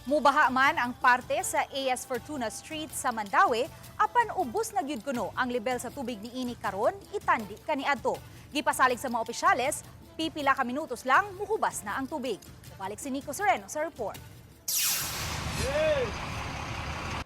Mubaha man ang parte sa AS Fortuna Street sa Mandaue, apan ubos na gyud kuno ang lebel sa tubig niini karon itandi kaniadto. Gipasalig sa mga opisyales, pipila ka minutos lang muhubas na ang tubig. Balik si Nico Sereno sa report.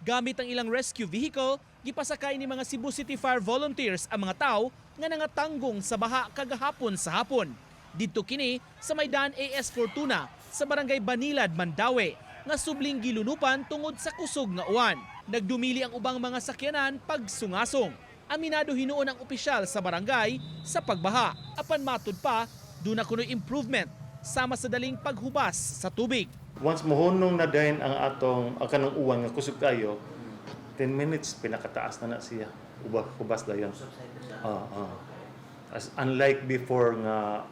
Gamit ang ilang rescue vehicle, gipasakay ni mga Cebu City Fire Volunteers ang mga tao nga nangatanggong sa baha kagahapon sa hapon. Didto kini sa may daan AS Fortuna sa Barangay Banilad, Mandaue, nga subling gilunupan tungod sa kusog nga uwan. Nagdumili ang ubang mga sakyanan pagsungasong. Aminado hinuon ang opisyal sa barangay sa pagbaha. Apan matud pa, duna kuno'y improvement sama sa daling paghubas sa tubig. Once mohunong na dayon ang atong ang kanang uwan nga kusog kayo, 10 minutes pinakataas na na siya. Uba hubas dayon. Ah. As unlike before nga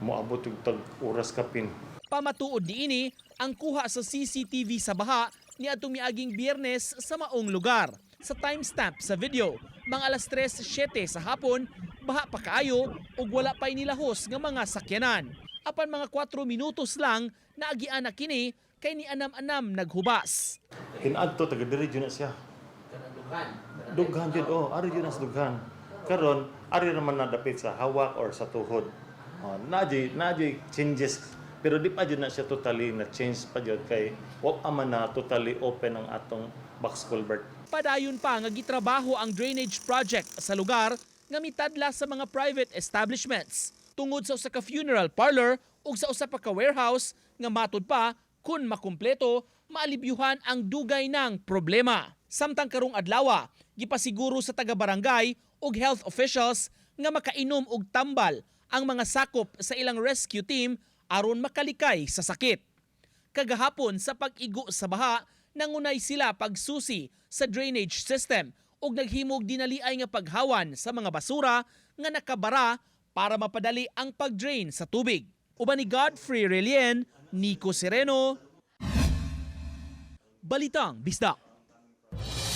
moabot og tag oras kapin. Pamatuod niini ang kuha sa CCTV sa baha ni atong miaging Biyernes sa maong lugar. Sa timestamp sa video, mga alas 3:07 sa hapon, baha pa kaayo ug wala pa'y nilahos nga mga sakyanan. Apan mga 4 minutos lang naagian na kini kay ni anam-anam naghubas. Kinadto taga diri jud na siya. Dughan jud, oh, ari jud na sa dughan. Karon ari naman na dapit sa hawak or sa tuhod. Oh, naa changes pero di pa jud na siya totally na change pa jud kay wa pa man na totally open ang atong box culvert. Padayon pa nga gitrabaho ang drainage project sa lugar nga mitadla sa mga private establishments tungod sa usa ka funeral parlor ug sa usa pa ka warehouse nga matud pa kun makumpleto, maalibyuhan ang dugay ng problema. Samtang karong adlaw, gipasiguro sa taga-barangay ug health officials nga makainom og tambal ang mga sakop sa ilang rescue team aron makalikay sa sakit. Kagahapon sa pag-igo sa baha, nangunay sila pagsusi sa drainage system ug naghimog dinaliay nga paghawan sa mga basura nga nakabara para mapadali ang pag-drain sa tubig. Uban ni Godfrey Relien, Nico Sereno, Balitang Bisdak.